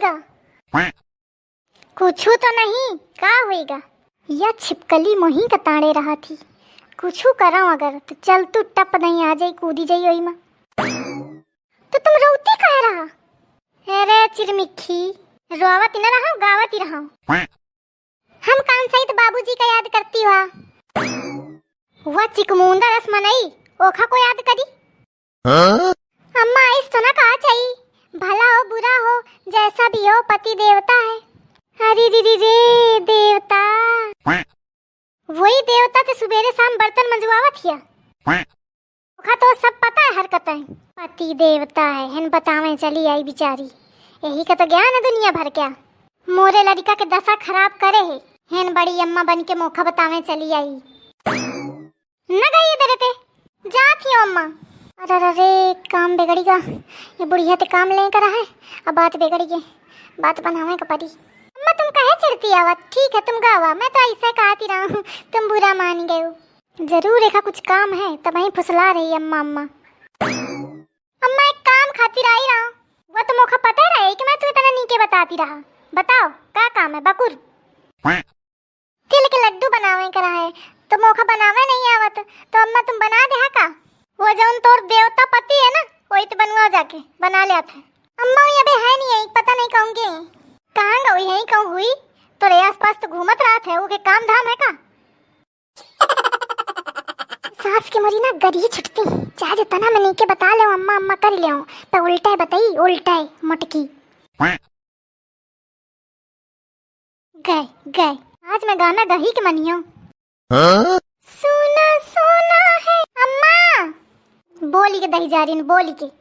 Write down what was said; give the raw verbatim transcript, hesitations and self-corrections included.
का? कुछू तो नहीं, का होइगा? या छिपकली मोही का ताड़े रहा थी। कुछू करौं अगर, तो चल तू टप दई आ जाई, कूदी जाई ओई मा। तो तुम रोती काहे रहा? अरे चिरमिखी, रोवत न रहा, गावत ही रहा। हम कान सहित बाबूजी का याद करती हुआ। वह चिकमुंदर अस मनई, ओखा को याद करी। हाँ? अम्मा, ऐस तो ना कहा चाहिए, भला हो बुरा हो, जैसा भी हो, पति देवता है। अरे रे रे रे, देवता। वही देवता ते सुबेरे शाम बर्तन मंजवावत हिया। ओखा तो सब पता है हरकतें। पति देवता है, हेन बतावे चली आई बिचारी। यही का तो ज्ञान है दुनिया भर क्या। मोरे लड़िका के दशा खराब करे है, हेन बड़ी अम्मा बन के मोखा बतावे चली आई। न गई इधर ते, जात ही अम्मा। अरे, अरे, अरे, काम बिगड़ी गा। ये बुढ़िया ते काम ले करा है, अब बात बिगड़ी गई, बात बनावे का पड़ी। अम्मा, तुम काहे चिढ़ती आवत? ठीक है, तुम गावा, मैं तो ऐसे कहती रहा हूँ, तुम बुरा मान गए हो। जरूर एका कुछ काम है, तब वहीं फुसला रही अम्मा। अम्मा, अम्मा, एक काम खातिर आई रहा। वो तो मोखा पता रहे कि मैं तू इतना नीके बताती रहा। बताओ, का काम है, बकुर? तिल के लड्डू बनावे करा है, तो मोखा बनावे नहीं आवत, तो अम्मा तुम बना दे का? वो जौन तोर देवता पति है ना, वही तो बनवा जाके बना ले आते। अम्मा, वो अबे है नहीं, है, पता नहीं कहूँगी। कहाँ गई है, कहूँ हुई? तोरे आसपास तो घूमत रहत है, वो के काम धाम है का? सास के मोरी ना गरी छुटती, चाहे जितना मैं नीके बता ले, अम्मा अम्मा कर ले, पर उल्टा है बताई, उल्टा है मोटकी। गए, गए। आज मैं गाना गही के मनियो। हाँ? सुना, सुना है अम्मा। बोली के दही जा रही, बोली के।